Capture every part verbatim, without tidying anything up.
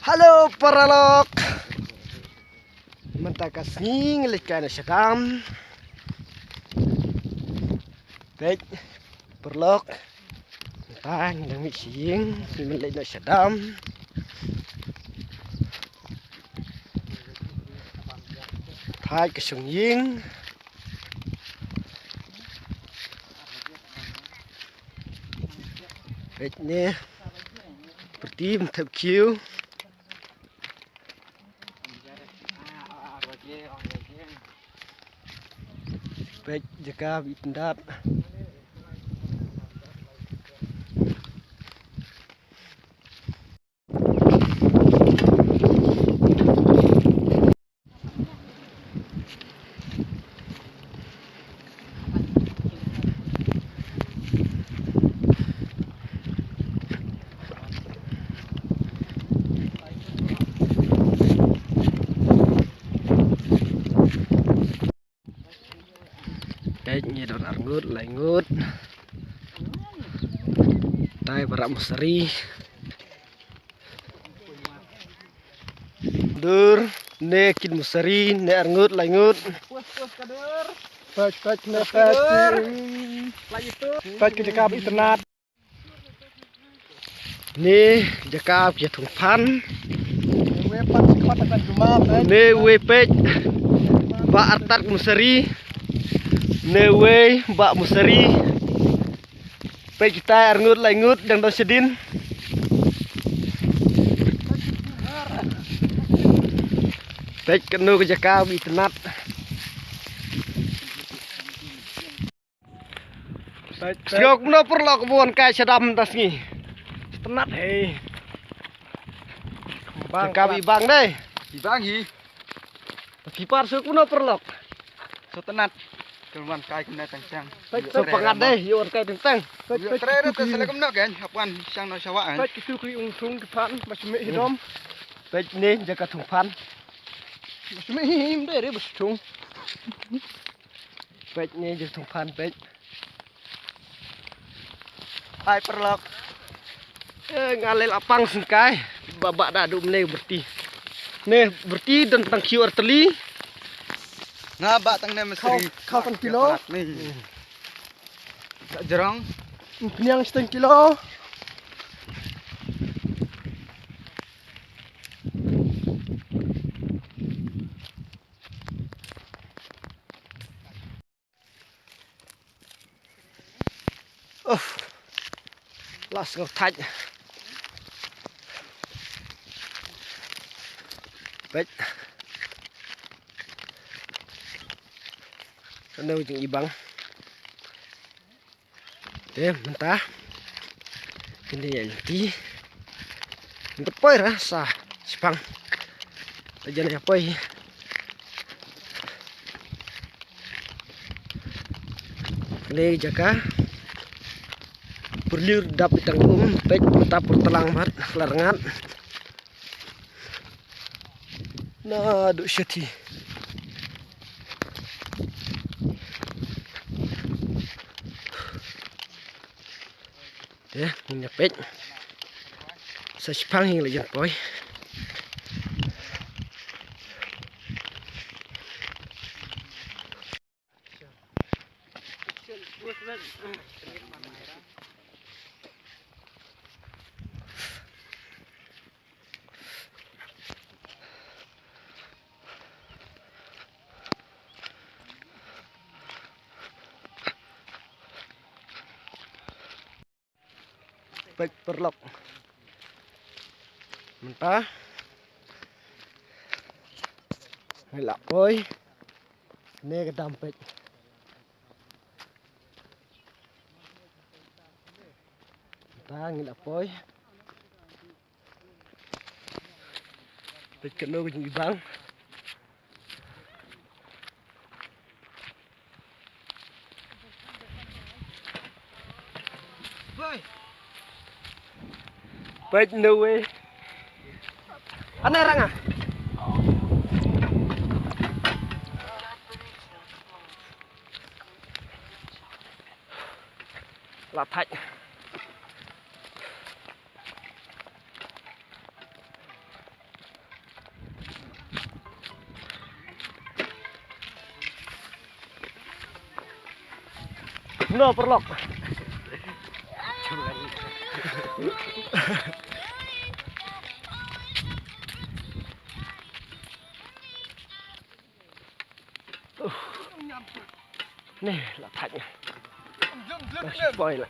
Hello paralok. Mynta ka sngi ngi leit kai noh sha dam. Peit paralok. Mynta ngi dang mih sha ïing, ngi leit noh sha dam. Thait ka shong ïing. Peit ne. Pyrti mynta khiew. Peit jaka ba itynnad. Peit ngi don arngut laingut. Tai para mosari. Dur ne kin mosari ne arngut laingut. Peit peit ne peit. Peit ki jaka ba itynnad. Ne jaka ba ïa thung phan. Ne wei peit ba artat mosari. Ne wei ba mosari. Peit kita arngut laingut dang don shadien. Peit kano ka jaka ba itynnad. Sngewbha kumno paralok ba wan kai sha dam mynta sngi. Itynnad hei. Bang ka bi bang dei. Bi bang hi. Ki par sngewbha kumno paralok. Itynnad. Kan wan kai kumne tang tang. Sngewbha ngat dei ïa wan kai tang tang. Ïa tre re te sele kumno kan hap wan shang no shawa kan. Peit kitu ki ung thung ki phan ba shmeh hi dom. Peit ne jaka thung phan. Ba shmeh hi him dei re ba shtung. Peit ne jaka thung phan peit. Hai paralok. Eh, nga lei la pang sngewkai. Ba ba da du mne berti. Ne berti don tang khiew artylli. Nga ba tang ne mesti. Kau tang kilo. Ni. Ka jrong. Pniang seteng kilo. Uf. La sngew thait. Peit. Kano jingibang. Te mynta. Kine ïa lynti. Mynta poi ra sa shipang. Te jan ïa poi. Kane jaka pyrliew dap itang um peit mynta pyrtlang mat la rngat. Na du shati. Te ngin ïa peit. Sa shipang hi la jan poi. Peit paralok. Mynta ngi la poi ne ka dam peit. Mynta ngi la poi. Peit kano ka jingibang. Peit no way. Ane ranga. La thait. No, paralok. Neh, la thait. La spoil la.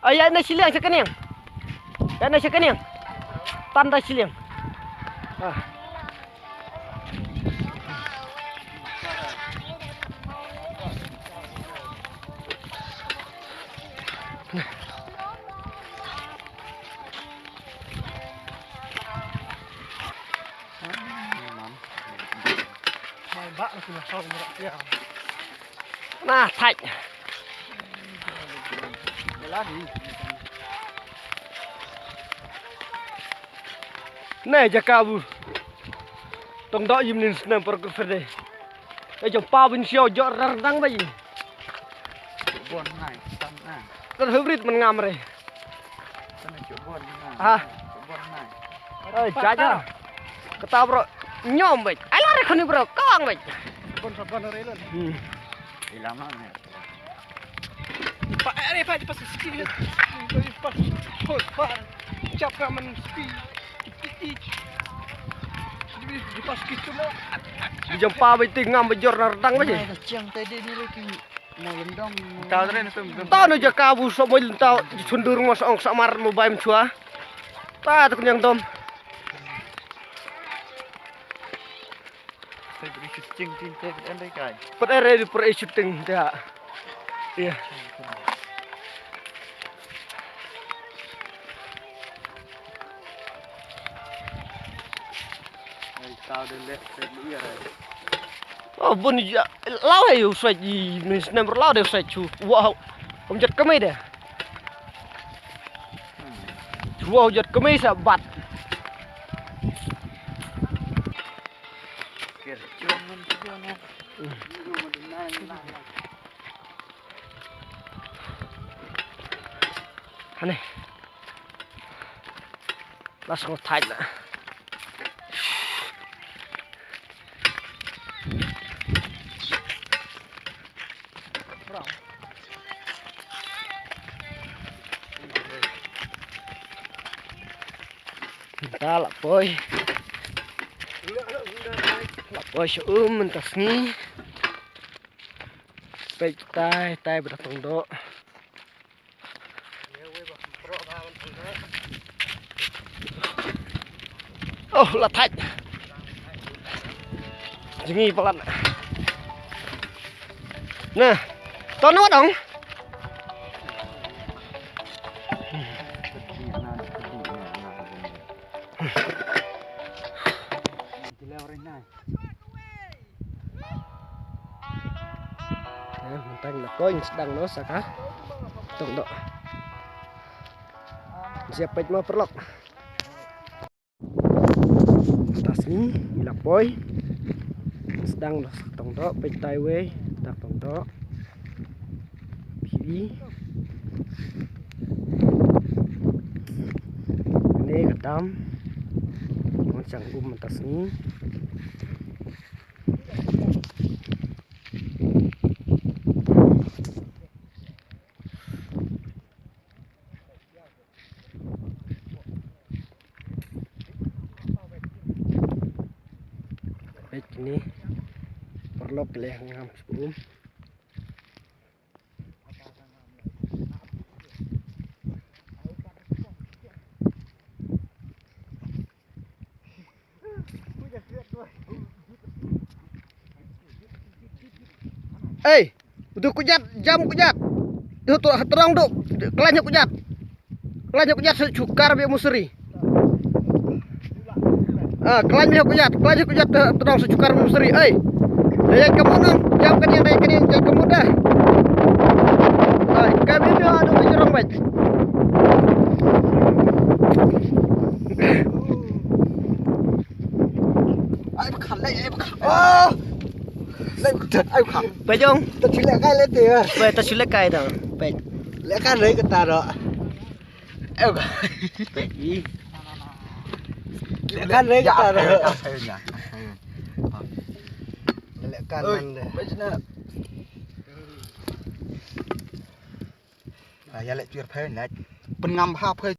Ai, ai, na shiliang sa kaniang. Ai, na sa kaniang. Tan da shiliang. Ah. Nah, thait. Neh jaka bu. Tong doh yim nin snem por kur ferde. Eh, jong pa bin siaw jor rar dang bai. Bon nai, tan na. Kan hybrid man ngam re. Tan na jok bon na. Ha. Jok bon nai. Eh, jaja. Kata bro, nyom bai. Ai lari khani bro, kawang bai. Bon sa bon re lon. Hmm. Ilam na. Pa, eh, pa, pa, ski. Pa, pa, pa, pa. Chap ka man ski. Di, di, di pas gitu lah. Di jam pa bai ti ngam bajor na redang bai. Nah, chiang tadi ni lagi. Mau lendong. Tahu tadi ni tu. Tahu ni jaka bu sok bai lentau. Sundur ngos ong samar mau bai menchua. Ta tu kenyang dom. Pat ere di pat ere shooting ta. Iya. Oh, bun ja. Law he u swaj i min snem law de swaj chu. Wow. Om jat kami de. Wow, jat kami sa bat. Hane. Las ngo thait na. Mynta la poi. La poi sha um mynta sngi. Peit tai tai ba tong doh. Oh, la thait. Jngi palat. Nah. Ton wat dong. Eh, mynta ngi la poi ngi sdang noh sa ka tong doh. Ngi sa peit mo paralok. Mynta sngi ngi la poi sdang noh sa ka tong doh, peit tai wei ta ka tong doh. Phi. Kane ka dam. Ngan shang um mynta sngi. Peit kine paralok ki leh ngam sha um. Ei, udu kujat, jam kujat. Du tu ha trong du, klan kujat. Klan kujat sa chukar bi musri. Ah, klan bi kujat, klan kujat ha trong sa chukar bi musri. Ei. Dei kamu nang, jam kani, dei kani, jam kamu dah. Ai, kami bi adu bi jorong bai. Ai, bakhan, lai, ai, bakhan. Oh! Lai, bakhan, ai, bakhan. Pejong. Ta chule kai le te. Pe ta chule kai ta. Pe. Le kan re kata ro. Ai, bakhan. Pe. Le kan re kata ro. Ya, ya, ya. Kan oi, man de. Baik sana. Ah, ya lek cuir phai lek. Pengam ha phai.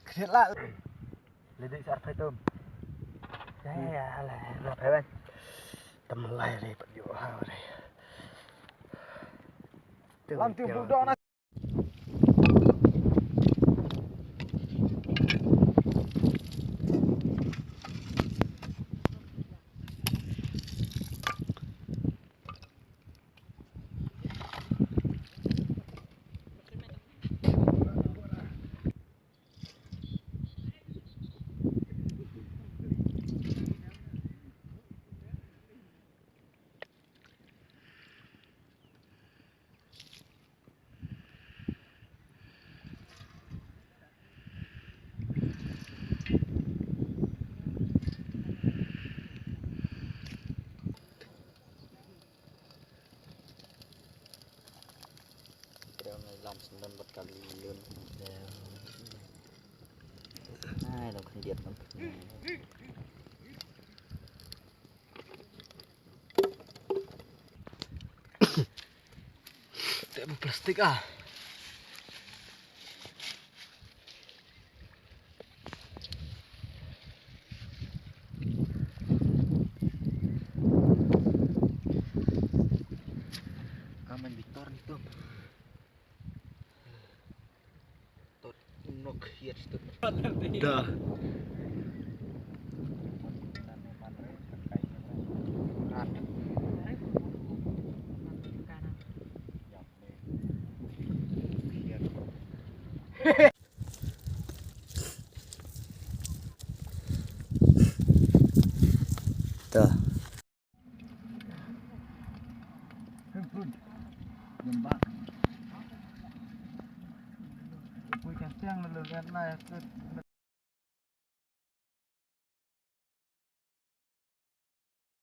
Khriat lah. Ledik sar phai tum. Ya, ya, ya, lah. Lah phai ban. Tam lai re pat yo ha re. Lam tu budok na. Ai, dang khyndiat, dang khyndiat. Te plastik ah. Aman Victor ni tu. Tot nok hiat tu. Da. Da.